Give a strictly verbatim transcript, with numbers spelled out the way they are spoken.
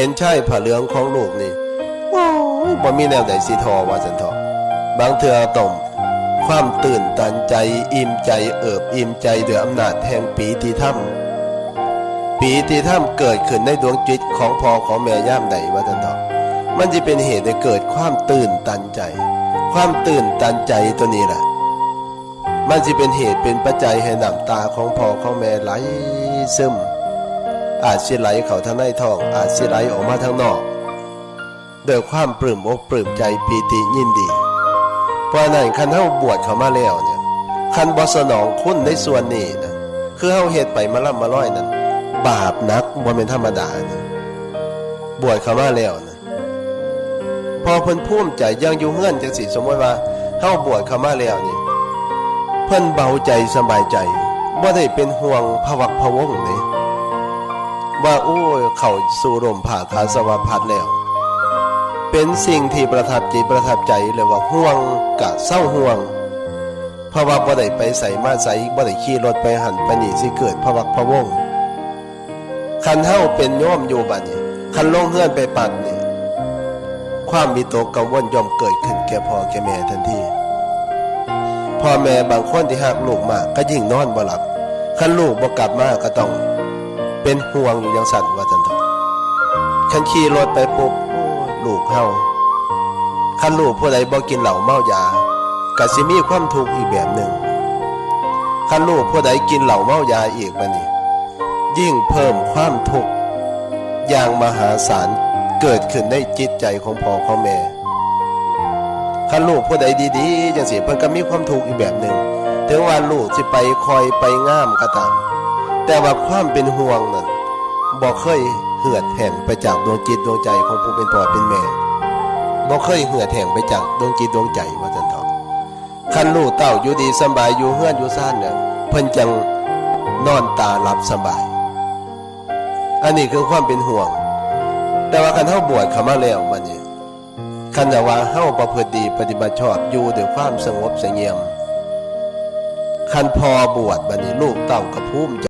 เห็นใช่ผ้าเหลืองของลูกนี่ โอ้ย บ่มีแนวใดสิทอว่าซั่นเถาะ บางเทื่อต้องความตื่นตันใจ อิ่มใจ เอิบอิ่มใจด้วยอำนาจแห่งปีติธรรม ปีติธรรมเกิดขึ้นในดวงจิตของพ่อของแม่ยามใดว่าซั่นเถาะ มันสิเป็นเหตุให้เกิดความตื่นตันใจ ความตื่นตันใจตัวนี้แหละ มันสิเป็นเหตุเป็นปัจจัยให้น้ำตาของพ่อของแม่ไหลซึม อาจสิไหลเข้าทางในท้อง อาจสิไหลออกมาทางนอก ด้วยความปลื้มอกปลื้มใจปีติยินดี เพราะฉะนั้นคันเฮาบวชเข้ามาแล้วเนี่ย คันบ่สนองคุณในส่วนนี้นะ คือเฮาเฮ็ดไปมาล่ำมาลอยนั่น บาปหนักบ่แม่นธรรมดานะ บวชเข้ามาแล้วนะ พอเพิ่นภูมิใจอย่างอยู่เฮือนจังซี่ สมมุติว่าเฮาบวชเข้ามาแล้วนี่ เพิ่นเบาใจสบายใจ บ่ได้เป็นห่วงพะวักพะวงเด้ ว่า โอ้ย เข้าสู่ร่มผ้าขาวสวาพัดแล้ว เป็นสิ่งที่ประทับจิตประทับใจเลยว่าห่วงกะเซาห่วง เพราะว่าบ่ได้ไปไสมาไส บ่ได้ขี่รถไปหั่นไปนี่ สิเกิดพะวักพะวง คันเฮาเป็นโยมอยู่บัดนี้ คันลงเฮือนไปปั๊บนี่ ความวิตกกังวลย่อมเกิดขึ้นแก่พ่อแก่แม่ทันที พ่อแม่บางคนที่ฮักลูกมากก็ยิ่งนอนบ่หลับ คันลูกบ่กลับมาก็ต้องเป็นห่วงอยู่จั่งซั้นว่าซั่นเถาะ คันขี่รถไปปุ๊บ โอ้ย ลูกเฮา คันลูกผู้ใดบ่กินเหล้าเมายา ก็สิมีความทุกข์อีกแบบหนึ่ง คันลูกผู้ใดกินเหล้าเมายาอีกบัดนี้ ยิ่งเพิ่มความทุกข์อย่างมหาศาลเกิดขึ้นในจิตใจของพ่อของแม่ คันลูกผู้ใดดีๆจังซี่ เพิ่นก็มีความทุกข์อีกแบบหนึ่ง ถึงว่าลูกสิไปค่อยไปงามก็ตาม แต่ว่าความเป็นห่วงนั่นบ่เคยเหือดแห้งไปจากดวงจิตดวงใจของผู้เป็นพ่อเป็นแม่ บ่เคยเหือดแห้งไปจากดวงจิตดวงใจว่าซั่นเถาะ คันลูกเต้าอยู่ดีสำบายอยู่เฮือนอยู่ซานเนี่ย เพิ่นจั่งนอนตาหลับสบาย อันนี้คือความเป็นห่วง แต่ว่าคันเฮาบวชเข้ามาแล้วบัดนี้ คันว่าเฮาประพฤติดีปฏิบัติชอบอยู่ด้วยความสงบเสงี่ยม คันพ่อบวชบัดนี้ลูกเต้าก็ภูมิใจ